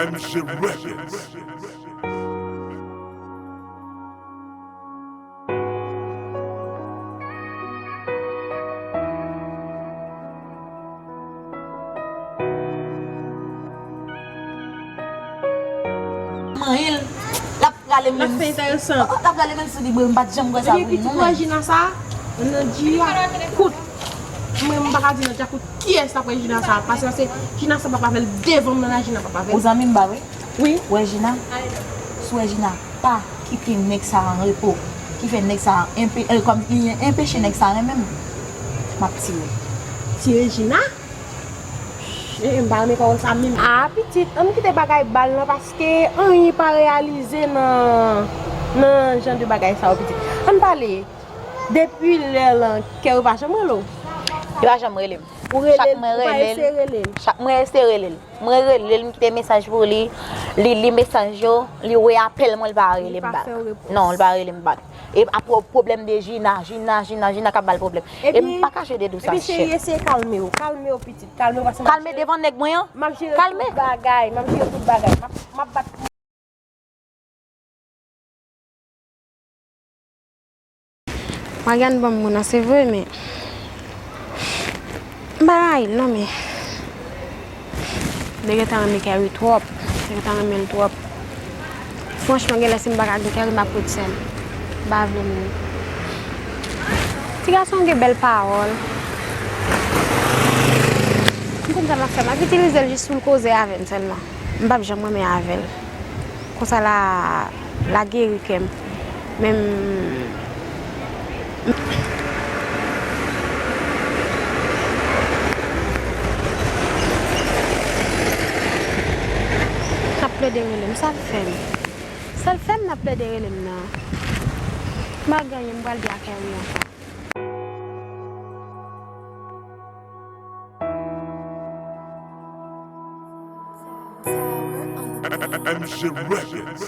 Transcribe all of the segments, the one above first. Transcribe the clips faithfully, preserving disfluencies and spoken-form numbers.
M J Records. Manyen l, l ap rale menm. L ap fè enteresan. Oh, oh, l ap rale menm si li bwe, m pa t janm wè sa vre non. Epi tout wè Jina sa, nan di a, kout. Mwen, m pa ka di nan di a kout kiyès l ap wè Jina sa, paske, paske Jina sa p ap avè l devan m nan la, Jina p ap avè l. Ou zanmi m pa vre? Wi. Wè Jina? Si w wè Jina, pa kite nèg sa an repo. Ki fè nèg sa enpe-, eh, kòm li enpeche nèg sa renmen m. M ap tire. Tire Jina? Eh, m pa renmen pawòl sa menm. Ah, pitit, ann kite bagay bal lan, paske anyen pa reyalize nan, nan jan de bagay sa yo, pitit. Ann pale. Depi lè lan, kè yo pa janm rele w? Yo pa janm rele m. Ou rele l, ou pa eseye rele l? Chak mwen eseye rele l. Mwen rele l, m kite mesaj pou li. Li li mesaj yo, li wè apèl mwen, li pa rele m bak. Non, li pa rele m bak. E a pwo-, pwoblèm de Jina, Jina, Jina, Jina k ap ba l pwoblèm. E m pa kache de dou sa, cheri. Epi cheri, eseye kalme w, kalme w pitit, kalme w paske m ap jere. Kalme devan nèg mwen an? M ap jere tout bagay, m ap jere tout bagay. M ap, m ap bat. Morgan bon moun nan, se vre, men m pa rayi l non, men m te gentan renmen Kerry twòp, m te gentan renmen l twòp. Franchman, genlè si m pa ka gen Kerry, m ap ret sèl. M pa vle moun. Ti gason gen bèl pawòl. M konn sa m ap fè, m ap itilize l jis pou l koze avè m sèlman. M p ap janm renmen avè l. Konsa la, la geri kè m. Men m n ap plede rele m, sa l fè m? Sa l fè m n ap plede rele m nan? M pa gen anyen m pral di a Kerry ankò. M J Records.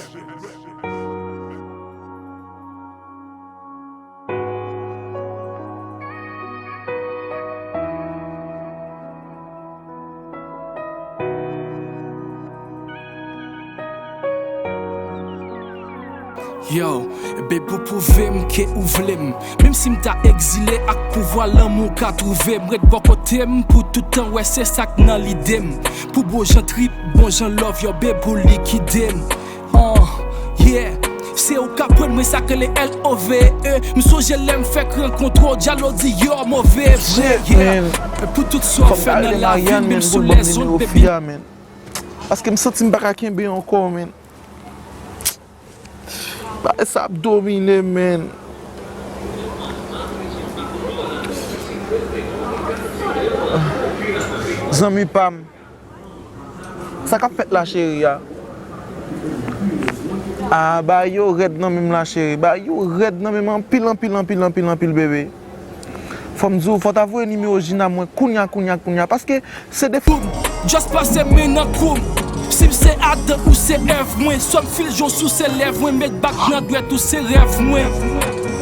Yo, babe, ou pwouve m ke ou vle m. Menm si m ta egzile ak pouvwa lanmou ka twouve m, ret bò kote m pou tout tan, wè se sa k nan lide m. Pou bon jan trip, bon jan love, yo, babe, ou likide m. Uh, yeah. Se ou k aprann mwen sa k rele L O V E. M sonje lè m fèk rankontre w, dyalo di yo move vre, yeah. Pou tout sa w fè nan lavi m, menm sou lèzonn, baby. Paske m santi m pa ka kenbe ankò, men. Bagay sa ap domine, men. Zanmi pa m. Sa k ap fèt la, cheri a? Ah, bagay yo rèd nan men m la, cheri. Bagay yo rèd nan men m anpil, anpil, anpil, anpil, anpil, bebe. Fò m di w, fò w ta voye nimewo Jina mwen kounya, kounya, kounya. Paske se de... Just pase men nan kou m. Si m se Adan ou se Èv mwen. Swa m fil jan w souse lèv mwen, met bak nan dwèt ou se rèv mwen.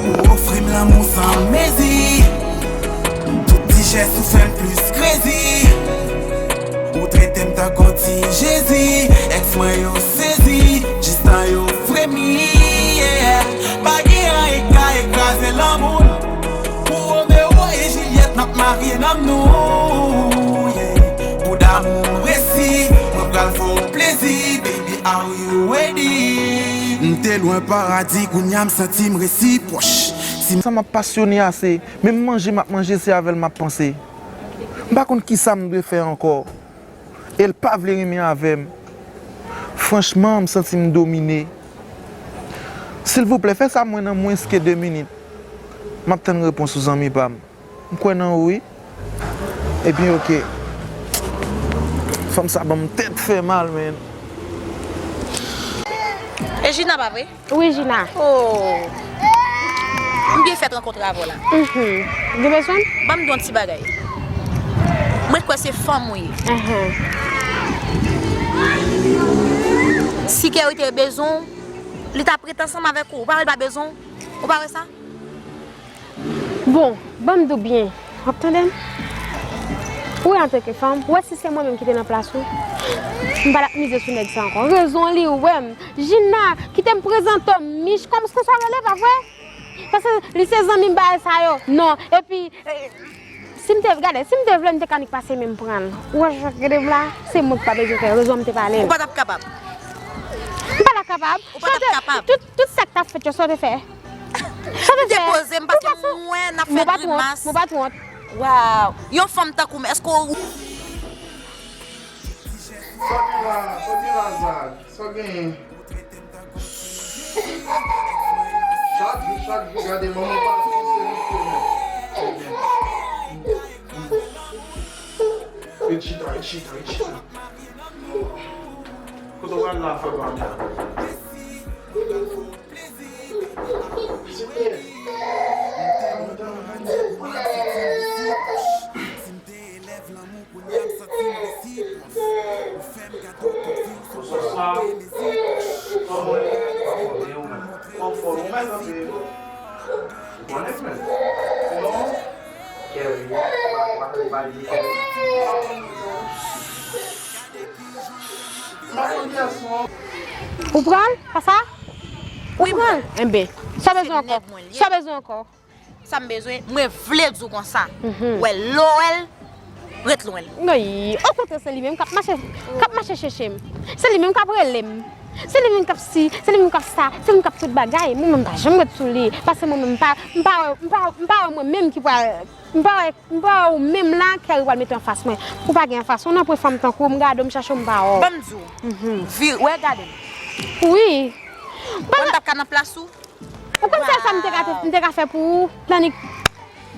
Ou ofri m lanmou san mezi. Tout ti jès ou fè m plis krezi. Ou trete m tankou ti Jezi. Èks mwen yo sezi, jis tan yo fremi, yeah. Pa gen anyen k ka kraze lanmou n. Pou Romeo e Jilyèt, n ap marye nanm nou, yeah. Pou damou resi, mwen pral fè w plezi, baby, are you ready? M te lwen paradi, kounya m santi m resi pwòch. Si... Sa m ap pasyone a, se menm manje m ap manje, se avè l m ap panse. M pa konn kisa m dwe fè ankò. E l pa vle renmen avè m. Franchman, m santi m domine. Silvouplè, fè sa mwen nan mwens ke de minit. M ap tann repons ou, zanmi pa m. M kwè nan ou, wi. Ebyen, oke. Fanm sa ban m tèt fè mal, men. E Jina, pa vre? Wi, Jina. Oh. M byen fèt rankontre avè w la. Mhm. Ou gen bezwen? Ban m di w yon ti bagay. Mwen kwè se fanm ou ye. Mhm. Si Kerry te bezwen w, li t ap ret ansanm avèk ou. Ou pa wè li pa bezwen w? Ou pa wè sa? Bon, ban m di w byen. W ap tande m? Ou wè, antanke fanm, ou wè si se mwen menm ki te nan plas ou, M pa t ap mize sou nèg sa ankò. Rezon li wè m. Jina, kite m prezante w, Mich, kòm konsa w rele, pa vre? Paske li se zanmi m bagay sa yo. Non, epi, eh, si m te, gade, si m te vle, m te ka nik pase men m pran l. Ou wè jan gade m la, se mwen ki pa bezwen fè rezon, m te pale l. Ou pa t ap kapab. M pa t ap kapab. Ou pa t ap kapab. Tout, tout sa k t ap fèt yo, sa w te fè. Sa w te fè. M depoze m paske m wè n ap fè grimas. Mwen pa t wont. Waw. Yon fanm tankou m, èske w Sa gen la, sa gen la, Zak? Sa genyen? Chak jou, chak jou, gade manman pati se misye menm. Ret chita, ret chita, ret chita. Kote w pral la, fè pa byen. Ou pral? Konsa? Ou pral? Enben, sa w bezwen ankò? Sa w bezwen ankò? Sa m bezwen, mwen vle di w konsa. Wè, lè w wè l, ret lwen l. Okontrè, se li menm k ap mache, k ap mache chèche m. Se li menm k ap rele m. Se li menm k ap si, se li menm k ap sa, se li menm k ap tout bagay. Mwen menm m pa janm ret sou li. Paske mwen menm m pa, m pa, m pa, m pa wè mwen menm ki pral, m pa wè, m pa wè ou menm la, Kerry pral mete anfas mwen. Ou pa gen anfas, ou nan pwen fanm tankou w, m gade w, m chache w, m pa wè w. Ban m di w. Vire, wè, gade m. Wi. Ban m t ap ka nan plas ou. Ou konn sèl sa m te ka, m te ka fè pou ou? Tannik,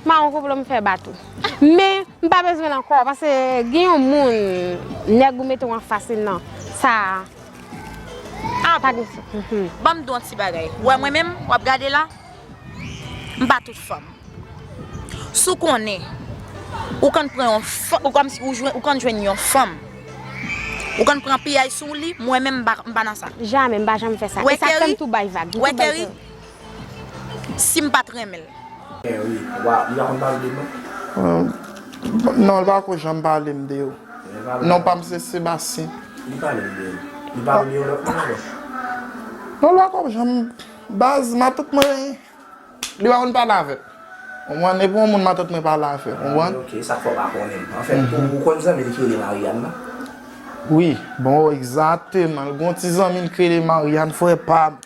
mawon konplo m fè bat ou. Men, m pa bezwen l ankò, paske gen yon moun, nèg ou mete w anfas li nan, sa a, pa gen sou. Ban m di w yon ti bagay. Ou wè mwen menm, w ap gade la, m pa tout fanm. Si w konnen, ou konn pran yon fanm, ou kòmsi ou jwenn, ou konn jwenn yon fanm, ou konn pran piyay sou li, mwen menm m pa, m pa nan sa. Jamè, m pa janm fè sa. E sa k fè m tou bay vag. M tou bay vag. Si m pa t renmen l. Wi, wa, li pa konn pale de nou? Non, li pa ko janm pale m de yo. Non pa m se Sebastien. Li pale m de yo. Li pale m de yon lòt moun ankò. Non, li pa ko janm, baz, matant mwen, li pa konn pale avè m. Ou konprann? E pou yon moun matant mwen pale avè m, ou konprann? Ok, sa k fè w pa konnen m. Anfèt, ou, ou konn zanmi l ki rele Marianne la? Wi, bon, egzakteman. L gon ti zanmi l ki rele Marianne, frè pa m.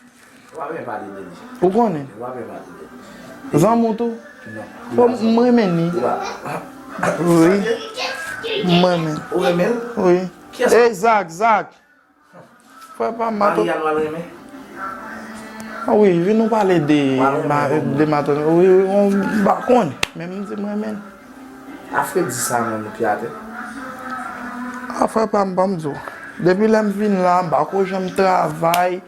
Ou pa byen pale de li. Ou konnen? Ou pa byen pale de li. Zanmi w tou? Non. Bon, m renmen li. Wi. M renmen. Ou renmen l? Wi. Kiyès? Ey, Zak, Zak. Frè pa m, matant. Marianne w al renmen? A wi, vin nou pale de, de matant. Wi, wi, m pa konnen. Men m di m renmen l. A fredi sa menm ou pi atè? A frè pa m, ban m di w. Depi lè m vin la, m pa ko janm travay.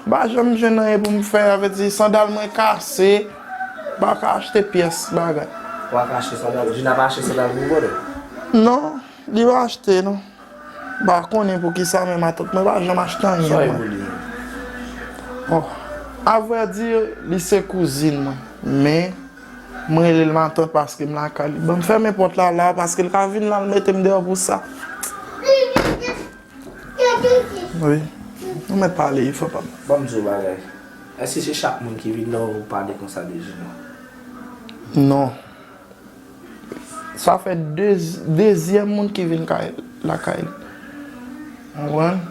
M pa janm jwenn anyen pou m fè, sa vle di sandal mwen kase, m pa ka achte pyès bagay. Ou pa ka achte sandal? Jina pa achte sandal pou ou, brother? Non, li pa achte, non. M pa konnen poukisa, men matant mwen pa janm achte anyen pou mwen. Bon, avrèdi, li se kouzin mwen, men mwen rele l matant paske m lakay li. Ban m fèmen pòt la la, paske l ka vin la, l mete m deyò pou sa. Wi. Nou mèt pale, frè pa m. Ban m di w bagay. Èske se chak moun ki vin la ou pale konsa de Jina? Non. Sa fè de, dezyèm moun ki vin kay, lakay li. Ou konprann?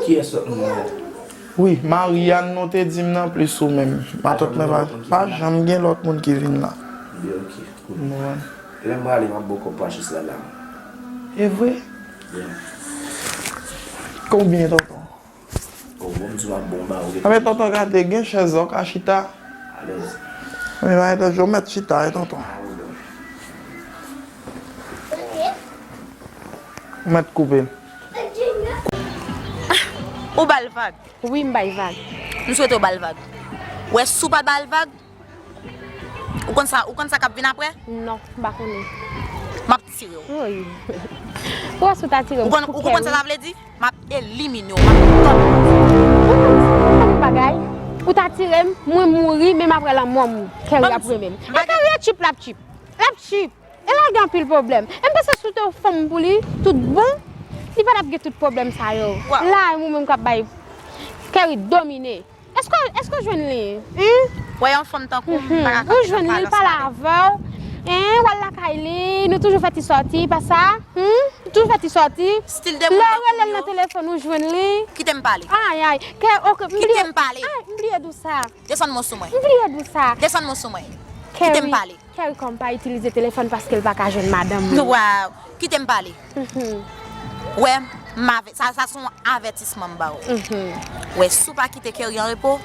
Kiyès lòt moun nan? Wi, Marianne, nou te di m nan plis ou menm. Matant mwen pa, pa janm gen lòt moun ki vin la. Wi, ok, cool. Ou konprann? Lè m prale, m ap ba w kòb pa chèz la la. E vre? Yeah. Konbyen, tonton? Oh, bon, m di w ap bon ba ou. Anben, tonton, gade, gen chèz la, ou ka chita. Alèz. Men, pa etan, ou mèt chita, wi, tonton. Ou mèt koupe. Ou ba l vag? Wi, m bay vag. M swete w ba l vag. Wè, si w pa ba l vag, Ou konn sa, ou konn sa k ap vin apre? Non, m pa konnen. M ap tire w. Woy. Ou wè si w ta tire m pou kè w. Ou konn, ou konn sa sa vle di? M ap elimine w, m ap tòde w. Ou konn, ou konn yon bagay? Ou ta tire m, mwen mouri, men m ap wè lanmò m, Kerry ap renmen m. E Kerry a tchip, l ap tchip. L ap tchip. E la gen anpil pwoblèm. E m panse si w te yon fanm pou li, tout bon. Li pa t ap gen tout pwoblèm sa yo. Wow. La, ou menm k ap bay Kerry domine. Èske, èske w jwenn li? Hein? Wè yon fanm tankou m, mhm, pa ka kanpe nan pale ansanm avè l. Ou jwenn li, l pale avè w. Hein? W al lakay li, nou toujou fè ti sòti, pa sa? Hmm? Nou toujou fè ti sòti. Stil de moun tankou m yo. Lè w rele l nan telefòn, ou jwenn li. Kite m pale. Ay, ay. Kè, ok, m bliye. Kite m pale. Ay, m bliye di w sa. Desann men w sou mwen. M bliye di w sa. Desann men w sou mwen. Kite m pale. Kerry, Kerry kòm pa itilize telefòn paske l pa ka jwenn madanm li. Waw. Kite m pale. Mhm. Wè, m avè-, sa, sa se yon avètisman m ba w. Mhm. Wè, si w pa kite Kerry an repo,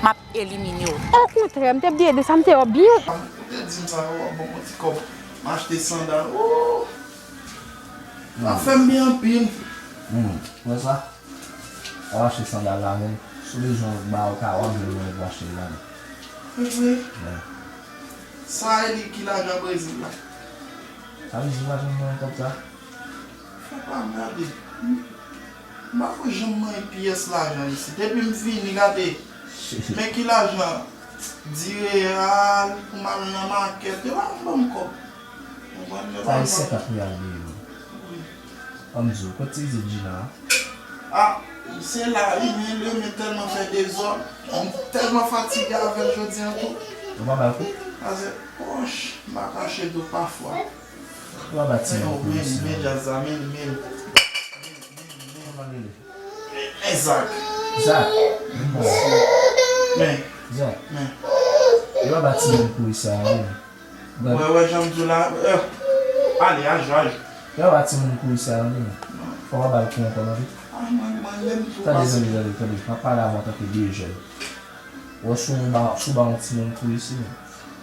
m ap elimine w. Okontrè, m te bliye di sa, m te wè w byen. Ou te di m sa, w ap ban m yon ti kòb, m achte sandal. Ooh! Sa fè m byen anpil. Hmm. Wè sa? W ap achte sandal la, men si w bezwen ba w ka, w ap jwenn mwen pou achte l la. Se vre? Wè. Sa e li ki lajan Brezil la? Sa vle di w pa janm jwenn kòb sa? Fè pa m gade. M pa ko janm manyen pyès lajan isit. Depi m vini, gade. Men ki lajan. Di reyal pou m al nan makèt. Yo pa janm ban m kòb. Konprann? Yo pa janm ban m. Sa e senkant reyal deye m. Wi. Ban m di w, kote ti pitit Gina a? Ah, se la wi, men li menm tèlman fè dezòd. M tèlman fatige avè l jodi a tou. Ou pa ba l kou? Pase, woch, m pa kache di w pafwa. Ou pa ba timoun kou isi non. Men, men, men djaz la, men, men. Kòman l rele? Men Zak. Zak? Men. Zak? Men. Ou pa ba timoun kou isi a non. Wè, wè, jan m di w la, eh, ale, ajo, ajo. Yo pa timoun kou isi a, tande. Fò w pa ba l kou ankò, tande. Ah, mwen, mwen menm tou. Tande, tande, tande, tande. M ap pale avè w antanke de jèn. Wè, si w ba, si w ba yon timoun kou isi,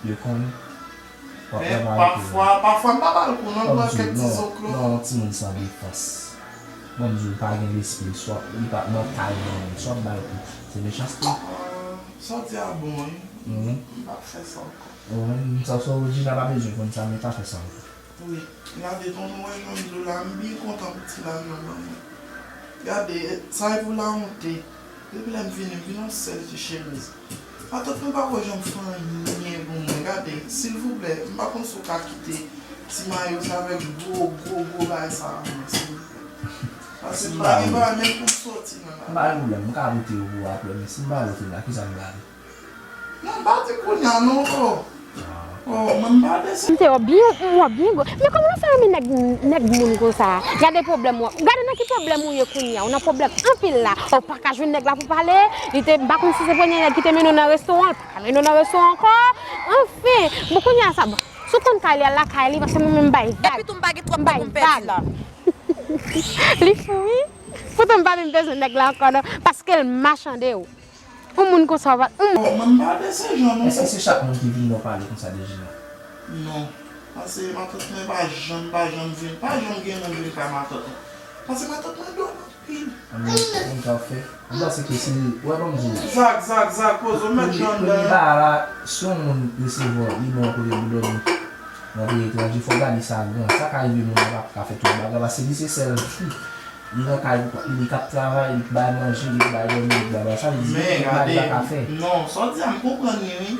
yo konnen. W ap travay pou yo. Men pafwa, pafwa m pa ba l kou, non, nan kèk ti zoklo. Non, yon timoun san defans. Ban m di w, li pa gen lespri, swa li pa nan kay li menm, swa w ba l kou. Se mechanste. Ah, sa w di a bon, wi. M p ap fè sa ankò. Ou menm, sa, sa w di la pa bezwen konn sa, men pa fè sa ankò. Wi, gade, tonton, wè jan m di w la, m byen kontan pou ti lajan ban mwen. Gade, sa e pou lawonte. Depi lè m vini, m vin yon sèl ti chemiz. Matant mwen pa ko janm fè anyen pou mwen. Gade, silvouplè, m pa konn si w ka kite ti mayo sa avèk gwo, gwo, gwo bagay sa a mwen, silvouplè. Pase m pa gen bagay menm pou m soti nan la. M pa gen pwoblèm, m ka pote yo pou w apre, men si m pa yo fè la, kisa m gade? Non, m pa di kounye a non, oh. Oh, mwen m pa desann. M te wè w byen, m wè w byen gwo. Men kòman w fè renmen nèg, nèg moun konsa? Gade pwoblèm w ap, gade nan ki pwoblèm ou ye kounye a. Ou nan pwoblèm anpil la. Ou pa ka jwenn nèg la pou pale. Li te, m pa konn si se premye nèg ki te mennen w nan restoran, li pa ka mennen w nan restoran ankò. Anfen, bon, kounye a sa, bon. Si w konn kay li, al lakay li, paske mwen menm m bay vag. Epi tou m pa gen twòp tan pou m pèdi la. Li fou, wi. Poutan m pa menm bezwen nèg la ankò non, paske l machande w. Yon moun konsa w pa, yon moun. Bon, mwen m pa de se jan non. Èske se chak moun ki vin lè w pale konsa de Gina? Non. Pase matant mwen pa janm, pa janm vin, pa janm gen moun vin kay matant mwen. Pase matant mwen dòmi anpil. Anben, konn sa w fè. M panse ke se, wè, ban m di w. Zak, Zak, Zak, poze w, mèt jan anndan. Premye bagay la, si yon moun resevwa w, li ba w yon kote pou dòmi nan peyi etranje, fò w gade sa gran. Sa ka rive moun nan pa ka fè tout bagay, pase li se sèl fi. Li nan kay, li k ap travay, li k bay manje, li k bay dòmi, li k bay bagay. Sa vle di gen bagay li pa ka fè. Men gade, non, sa w di a, m konprann li, wi.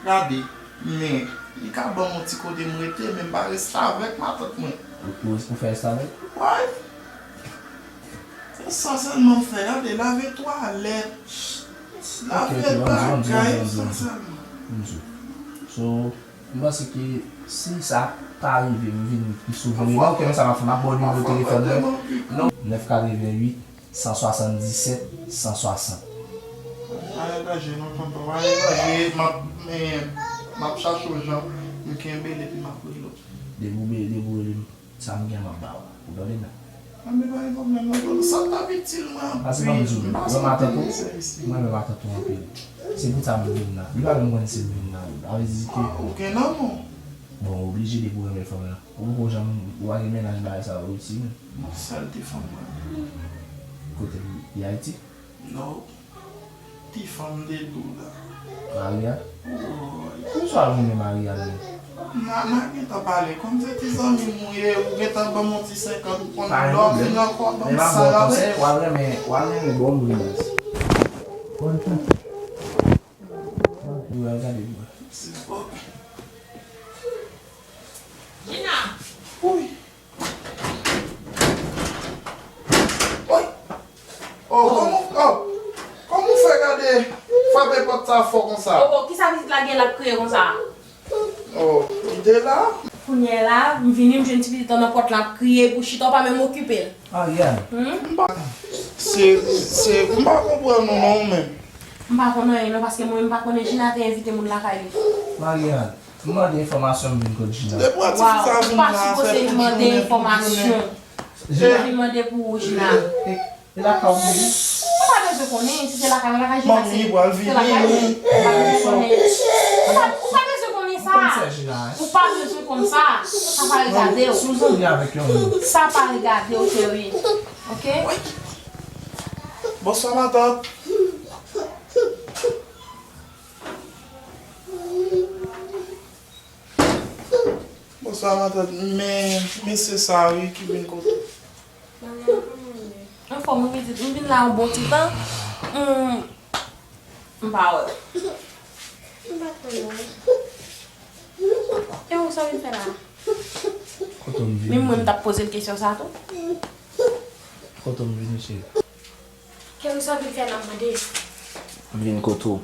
Gade, men, li ka ban m yon ti kote m rete, men m pa restavèk matant mwen. Ou, ou, ou fè restavèk? Wi. Se sa sèlman m fè, gade, lave twalèt, lave bagay, sa sèlman. Ok, ok, ban m di w, ban m di w, ban m di w, ban m di w. So, m panse ke si sa ta rive, m vin pi souvan, men ok, men sa m ap fè, m ap ba w nimewo telefòn mwen. Non, nèf katreventuit, san swasanndisèt, san swasant. Pa degaje non, tonton, pa degaje, m ap, men, m ap chache yon jan m kenbe l epi m ap rele w. Depi w be-, depi w rele m, sa m gen m ap ba w. Ou tande non? Anben, pa gen pwoblèm non, tonton, sa t ap itil mwen anpil. Pase ban m di w, m pa santi m bezwen isi. Mwen renmen matant ou anpil. Se pou sa m vin la. Li pa menm konn si m vin la. Sa vle di ke. Ah, ou gen lanmou. Bon, ou oblije depi w renmen fanm lan. Ou poko janm, ou pa gen mennaj bagay sa yo isi menm. Yon sèl ti fanm mwen. Kote l? Li Ayiti? Non. Ti fanm m te di w la. Maria? Wi. Poukisa w renmen Maria menm? N a, n a gentan pale. Kòm se ti zanmi m ou ye, ou gentan ban m yon ti senkant, ou konn lè w vin ankò, ban m san avèk. Pa gen pwoblèm. Men m ap ba w konsèy, w a renmen, w a renmen bon bri. Bonn chans. Ou al gade bwa. Mèsi. Gina! Wi. Lage l ap kriye konsa. Oh, ou te la? Kounye a la, m vini, m jwenn ti pitit lan nan pòt la ap kriye, pou chita, w pa menm okipe l. Ariane. Hmm? M pa, se, se, m pa konprann ou non, ou menm. M pa konn anyen non, paske mwen menm m pa konnen Gina te envite moun lakay li. Mariane, m mande enfòmasyon, m vin kot Gina. Depi w ti fi sa vin la, fè tout jounen, tout jounen. Gina vin mande pou ou, Gina. E lakay ou vini? Ou pa bezwen konnen, si se lakay mwen, lakay Gina, se lakay mwen. Ou pa bezwen konnen. Ou pa, ou pa bezwen konnen sa. Ou pa bezwen konn sa. Sa pa regade w. Si w zanmi avèk yon moun. Sa pa regade w, cheri. Ok? Bonswa, matant. Bonswa, matant. Men, mesye sa, wi, ki vin kote. Anfòm, wi, pitit. M vin la yon bon ti tan. M, m pa wè w. M pa konnen. E ou sa w vin fè la? Kote m vini? Menm mwen, m t ap poze l kesyon sa tou. Kote m vini, cheri? Keri, sa w vin fè la, m mande? M vin kote w.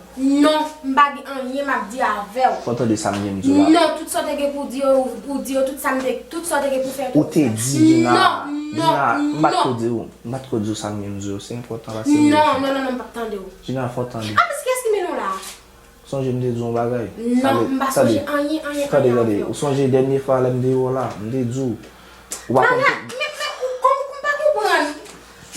Non, m pa gen anyen m ap di avè w. Fò w tande sa m gen m di w la. Non, tout sa w te gen pou w di yo, ou di yo, tout sa m te, tout sa w te gen pou w fè, ou te di, Gina. Non, non, Gina, m pa t ko di w, m pa t ko di w sa m gen m di w, se enpòtan, paske m... Non, non, non, non, m p ap tande w. Gina, fò w tande. Ah, men kiyès ki mennen w la? Sonje m te di w yon bagay? Non, m pa sonje anyen, anyen, anyen avè w. Tande, tande. Ou sonje dènye fwa lè m te wè w la, m te di w, ou pa konn... Maria, men, men, ou, ou, m pa konprann.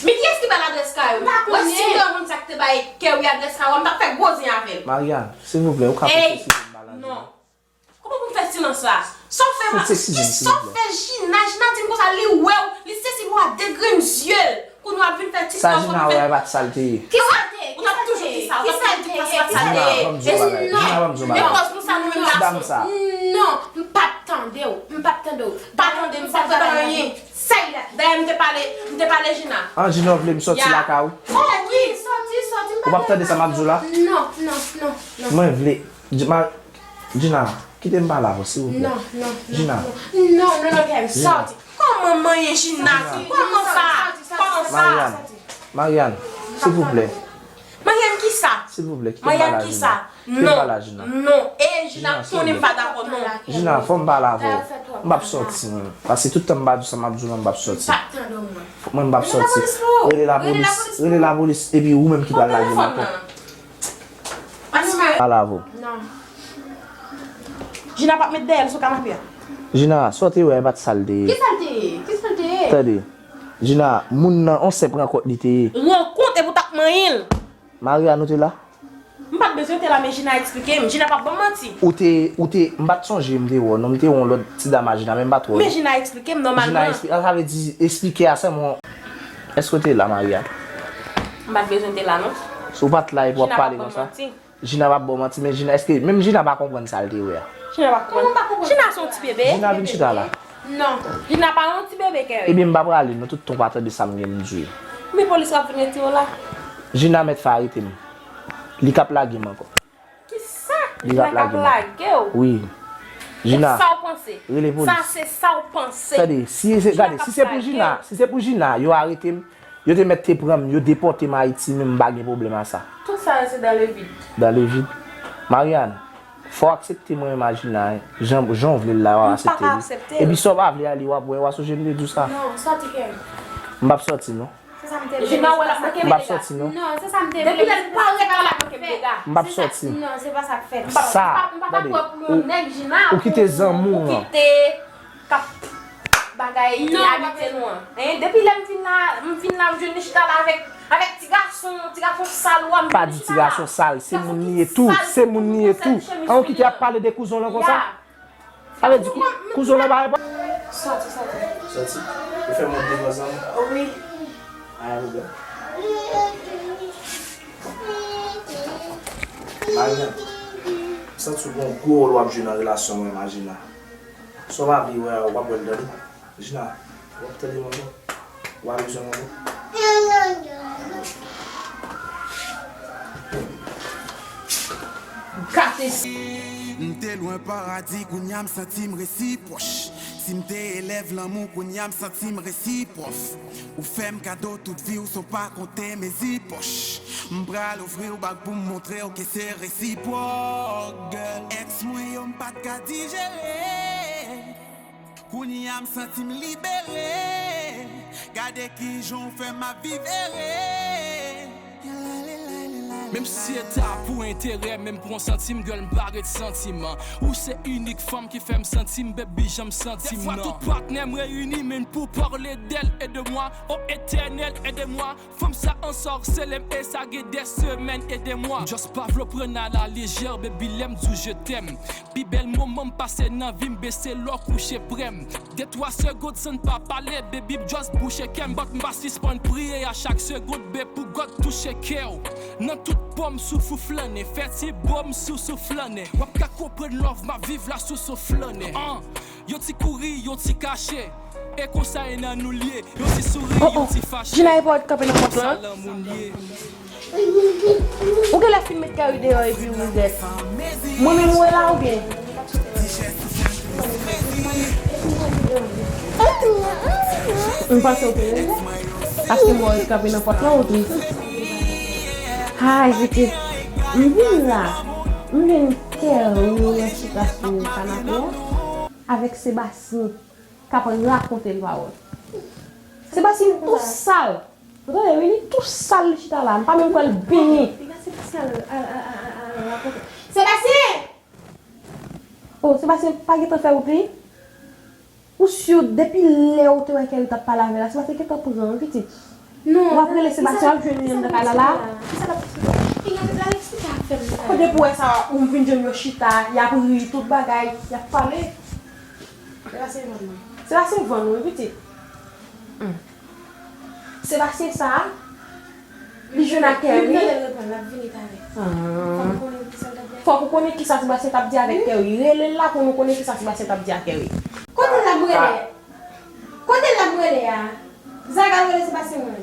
Men kiyès ki ba l adrès kay ou? M pa konnen. Wè, si m te konn sa k te bay Keri adrès kay ou, m t ap fè gwo zen avè l. Mariane, silvouplè, ou ka fout eskize m ba l adrès la? Kòman pou m fè silans la? Sa w fè ma-, sa w fè Gina? Gina di m konsa, li wè w, li sezi pou w a de grenn zye l. Kounye w ap vin fè ti sa w ap vin fè. Sa Gina wè a pa t sa l te ye. Kisa l te ye? Ou t ap toujou di sa, ou t ap toujou di sa, se pa t sa l te ye. Gina, ban m di w yon bagay. Gina, ban m di w yon bagay. Men pòz nou sa, nou menm gason. Non, m p ap tande w, m p ap tande w. Pa tande m, pa tande anyen. Dayè, m te pale, m te pale Gina. An, Gina, w vle m sòti lakay ou? Oh, wi, sòti, sòti, m pa... Ou p ap tande sa m ap di w la? Non, non, non, non. Mwen vle, Gina, kite m pale avè w, silvouplè. Non, non, non, Gina. Non, non, non, non, Kevin, sòti. Kòman manyen Gina? Kòman sa? Kòman sa? Mariane, Mariane, silvouplè. Mariane kisa? Silvouplè, kite m pale a Gina. Kite m pale a Gina. Non, non. E Gina konnen m pa dakò, non. Gina, fò m pale avè w. M p ap sòti, mwen. Paske tout tan m pa di w sa m ap di w la, m p ap sòti. Mwen, m p ap sòti. Rele lapolis, rele lapolis, epi ou menm ki pral lage m ankò. Pale avè w. Non. Gina p ap met dèyè l sou kanape a. Gina, sa w te wè a, e pa t sa l te ye. Kisa l te ye? Kisa l te ye? Tande. Gina, moun nan, on senp rankont li te ye. Rankont, epi w t ap manyen l. Maria, nou te la? M pa t bezwen te la, men Gina eksplike m. Gina p ap ban m manti. Ou te, ou te, m pa t sonje m te wè w, non, m te wè yon lòt ti dam a Gina, men m pa t wè w. Men Gina eksplike m nòmalman. Gina eksplike, sa vle di, eksplike a sèlman. Èske w te la, Maria? M pa t bezwen te la, non. Si w pa t la, epi w ap pale konsa. Gina p ap ba w manti, men Gina, èske menm Gina pa konprann sa l te wè a? Gina pa konprann. Gina se yon ti bebe. Gina vin chita la. Non, Gina pa yon ti bebe, Keri. Ebyen, m pa prale, non, tout tan w pa tande sa m gen m di w. Men polis ap vin retire w la. Gina mèt fè arete m. Li k ap lage m ankò. Kisa? Li k ap lage m ankò. Wi. Gina, rele polis. Sa se sa w panse. Tande, si se, gade, si se pou Gina, si se pou Gina, yo arete m, yo te mèt te pran m, yo depòte m Ayiti, men m pa gen pwoblèm a sa. Tout sa yo se dans le vide. Dans le vide. Mariane, fò w aksepte mwen menm a Gina, jan, jan w vle l la, w ap aksepte li. Epi sa w pa vle a li, w ap wè, w a sonje m te di w sa. Non, sòti, Keri. M p ap sòti, non. Se sa m te vle. Gina wè l ap manke m dega. M p ap sòti, non. Non, se sa m te vle. Depi lè l parèt la, l ap manke m dega. M p ap sòti. Non, se pa sa k fèt. Sa, tande, ou kite zanmi w lan. Ou kite k ap bagay, abitye nou an. Hein, depi lè m vin la, m vin la, m jwenn li chita la avèk, avèk ti gason, ti gason sal ou a. Pa di ti gason sal, se moun li ye tou, se moun li ye tou. An, ou kite ap pale de kouzen w lan konsa? Sa vle di kou-, kouzen w lan pa reponn. Sòti, sòti. Sòti? Ou fè mwen devan zanmi? Wi. Pa gen pwoblèm. Mariane, m santi w gen yon gwo wòl w ap jwe nan relasyon mwen, Gina. Sa w pa vle wè a, w ap wè l, tande. Gina, w ap tande m ankò? W a bezwen m ankò? Gate. M te lwen paradi, kounye a m santi m resi pwòch. Si m te elèv lanmou, kounye a m santi m resi pwòf. Ou fè m kado tout vi w san w pa konte mezi pòch. M pral ofri w bag pou m montre w ke se resipwòk, girl. Èks mwen yo m pa t ka dijere. Kounye a m santi m libere. Gade kijan w fè m ap viv ere. Menm si e ta pou enterè, menm pou yon santim, girl, m pa ret santiman. Ou se inik fanm ki fè m santi m, baby, jan m santi m nan. Dèfwa tout patnè m reyini, men pou pale dèl, ede mwa, o Etènèl, ede mwa. Fanm sa ansòsele m e sa gen de semèn, ede mwa. M just pa vle w pran n a la lejè, baby, lè m di w je t'aime. Pi bèl moman m pase nan vi m, bese lè w kouche prè m. De twa segond san n pa pale, baby, m just bouche kè m. But m pa sispann priye a chak segond, be pou God touche kè w. Nan tout pòm souf ou flannen, fè ti bòm sou souf flannen. W ap ka konprann love m ap viv la sou souf flannen. An, yon ti kouri, yon ti kache. E konsa e nan nou l ye. Yon ti souri, yon ti fache. Jina e pa wè kanpe nan pòt lan. Sa lanmou n ye. Ou genlè fin met kè wi deyò epi ou regrèt. Mwen menm ou wè la oubyen? M panse ou te regrèt. Paske m wè w ret kanpe nan pòt lan ou tris. Hay pitit. M vin la. M jwenn kè wi ou nan chita sou kanape a. Avèk Sebastien. K ap rakonte l pawòl. Sebastien tou sal. Ou tande wi, li tou sal li chita la. M pa menm kwè l benyen. Piga Sebastien al al al al al rakonte. Sebastien! Oh, Sebastien pa gentan fè wout li? Ou si depi lè ou te wè kè yo t ap pale avè l la, Sebastien gentan pran wi pitit. Non, w ap rele Sebastien w ap jwenn li anndan kay la la. Kisa l ap eksplike? Piga l al eksplike afè l la. Kote pou wè sa ou vin jwenn yo chita, y ap ri tout bagay, y ap pale. Sebastien vann mwen. Sebastien vann wi pitit. Sebastien sa a, li jwenn ak Kerry. Fòk ou konnen kisa Sebastien t ap di avèk Kerry. Rele l la pou nou konnen kisa Sebastien t ap di ak Kerry. Kote l ap rele? Kote l ap rele a? Zaga rele Sebastien mwen.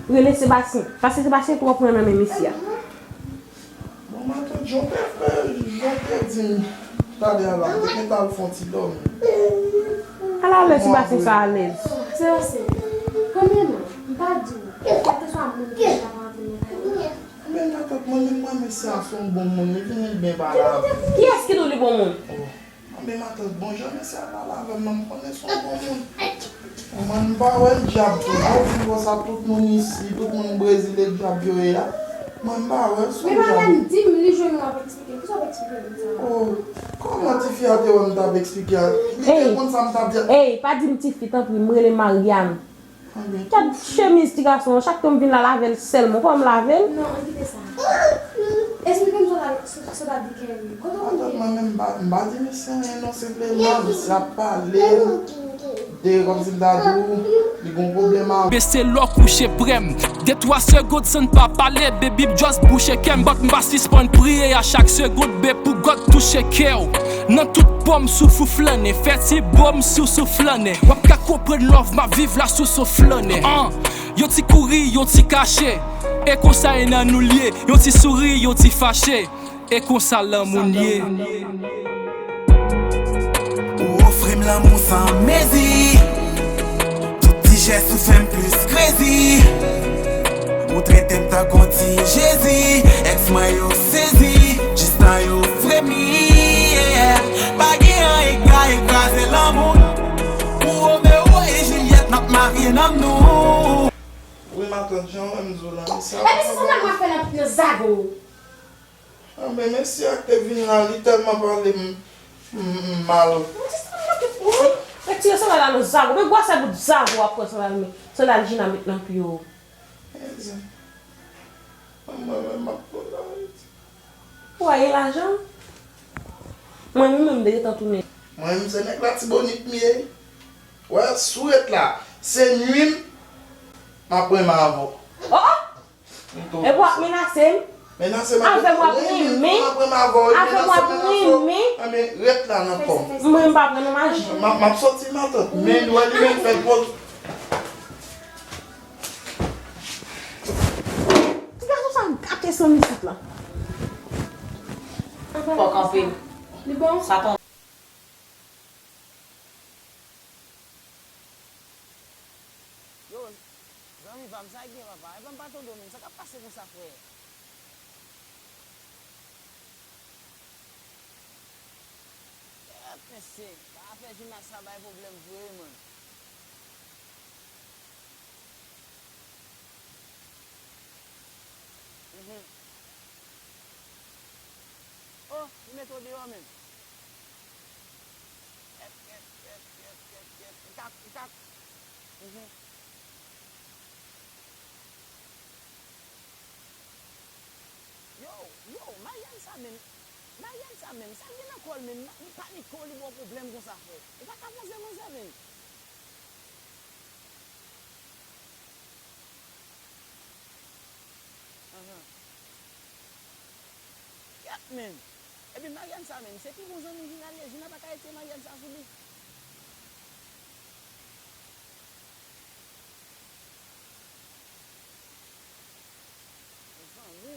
Rele Sebastien. Paske Sebastien twòp renmen mesye a. Bon, matant, jan w te fè, jan w te di m talè a la, m te gentan al fè yon ti dòmi. Ala alèz Sebastien sa alèz. Sebastien, premyèman, m pa di w, kèlkeswa moun ki ta rantre nan kay mwen. Men matant, mwen menm mwen renmen sa, se yon bon moun, li vin li byen pale avè m. Kiyès ki di w li bon moun? Anben matant, bon jan mesye a pale avè m nan, m konnen se yon bon moun. Mwen m pa wè l dyab tou non, ou vin konsa tout moun isi, tout moun Brezil e dyab yo ye a. Mwen m pa wè l se yon dyab. Men madanm di m li jwenn ou ap eksplike m, kisa w ap eksplike m sa? Oh, kòman tifi a te wè m t ap eksplike a? Li te konn sa m t ap di a. Ey, pa di m tifi tanpri, m rele Marianne. Gad chemiz ti gason an, chak tan m vin la lave l sèlman, ou pa wè m lave l? Non, ann kite sa. Esplike m sa w ta di Kerry. Kote w konn Kerry? Mwen menm m pa di mesye anyen non, senpleman mesye ap pale de kòmsi m ta di w li gon pwoblèm a. Bese lè w kouche prè m. De twa segond san n pa pale, baby m just bouche kè m. But m pa sispann priye a chak segond, be pou God touche kè w. Nan tout pòm souf ou flannen, fè ti bòm sou souf flannen. W ap ka konprann love m ap viv la sou souf flannen. An, yon ti kouri, yon ti kache. E konsa e nan nou l ye. Yon ti souri, yon ti fache. E konsa lanmou n ye. Ou ofri m lanmou san mezi. Ti jès ou fè m plis krezi. Ou trete m tankou ti Jezi. Èks mwen yo sezi, jis tan yo fremi. Pa gen anyen k ka ekraze lanmou. Pou Romeo e Jilyèt n ap marye nanm nou. Wi matant, jan w wè m di w la, mesye a pa bon. Epi se sandal mwen fè nan zago. Anben mesye a k te vin la, li tèlman pale m, m, m mal. Mwen ti sanble ke ou retire sandal la nan zago. Men gwosè bout zago w ap pran sandal men, sandal Jina met nan pye w. Enben. Mwen menm m ap pran la wi. Ou wè gen lajan? Mwen menm m te gentan tounen. Mwen menm se nèg Latibonit m ye. Wè si w ret la, se nwi m m ap renmen avè w. Oh! Epi w ap menase m? Menase m avè m w ap renmen. Avè m w ap renmen. Anben ret la nan kò m. Mwen m pa pran nan maji. M ap soti matant. Men w wè li menm fè poz. Ti gason sa gate sanm isit la. Fò kanpe. Li bon? Sa tonbe. Yo, zanmi pa Sa gen papa, epa m pa tande w menm, sa k ap pase konsa frè? Kèt mesye, pa fè Gina sa bay pwoblèm vre man. Mhm. Oh, li mete w deyò menm. Kèt, kèt, kèt, kèt, kèt, kèt. Li ka, li ka. Mhm. Yo, yo, Marianne sa menm, Marianne sa menm, sa l gen nan kò l menm, li panike w, li ba w pwoblèm konsa frè. Ou pa ka poze manzè menm. Ahan. Kèt menm. Epi Marianne sa menm, se pi bon zanmi Gina l ye, Gina pa ka retire Marianne sa sou li. Mezanmi,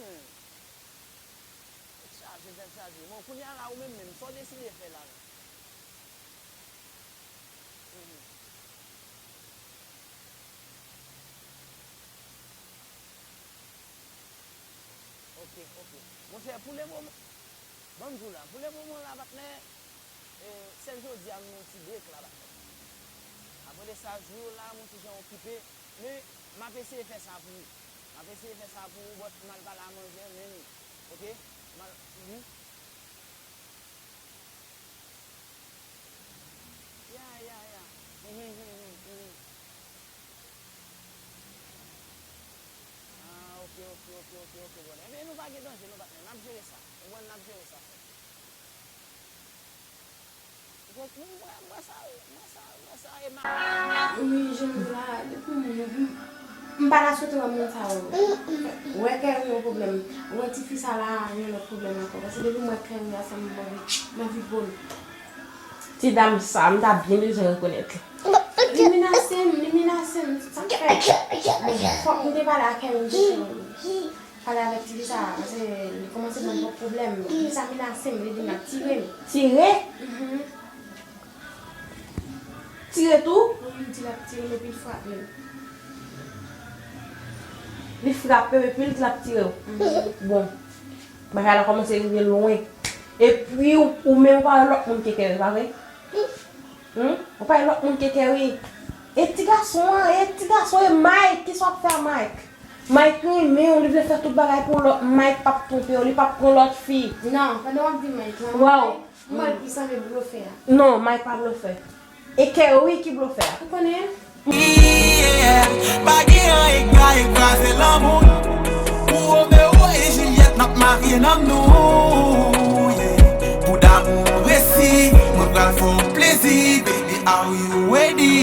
tèt chaje, tèt chaje. Bon, kounye a la, ou menm menm, sa w deside fè la la? Mhm. Ok, ok. Monchè, pou le moman, ban m di w la, pou le moman la, patnè, e, sèl jodi a, m nan yon ti brek la, patnè. Apre de sa, jou yo la, m yon ti jan okipe, men m ap eseye fè sa pou ou. M ap eseye fè sa pou ou, but m al pale a manzè, men, ok? M al, mhm. Ya, ya, ya. Mhm, mhm, mhm. Ah, ok, ok, ok, ok, ok, brother. Ebyen, nou pa gen danje, non, patnè. N ap jere sa. Ou konprann, n ap jere sa. Ou konprann, mwen, mwen sa, mwen sa, mwen sa, e ma- Wi, jan m di la, depi m, m, m pa ta swete wè moun sa yo. Ou wè Kerry yon pwoblèm. Ou wè tifi sa la, yon lòt pwoblèm ankò. Paske depi m wè Kerry ansanm, m anvi, m anvi bo l. Ti dam sa, m ta byen bezwen rekonèt li. Li menase m, li menase m, sa k fè. Bon, fòk m te pale ak Kerry, m te di, pale avèk tifi sa, paske li kòmanse ban m twòp pwoblèm. Tifi sa menase m, li di l ap tire m. Tire? Mhm. Tire tou? Wi, li di l ap tire m epi l frape m. Li frape w epi l di l ap tire w. Mhm. Bon. Bagay la kòmanse rive lwen. Epi ou, ou menm ou pa wè lòt moun ke Kerry, pa vre? Hmm? Ou pa wè lòt moun ke Kerry. E ti gason an, e ti gason, e Mike, kisa w ap fè a Mike? Mike renmen w, li vle fè tout bagay pou lòt, Mike p ap twonpe w, li p ap pran lòt fi. Non, pandan w ap di Mike lan, Mike, mwen, li sanble blofè a. Non, Mike pa blofè. E Kerry ki blofè a. Ou konnen? Yeah, pa gen anyen k ka kraze lanmou. Pou Romeo e Juliet, n ap marye nanm nou, yeah. Pou damou resi, mwen pral fè w plezi, baby, are you ready?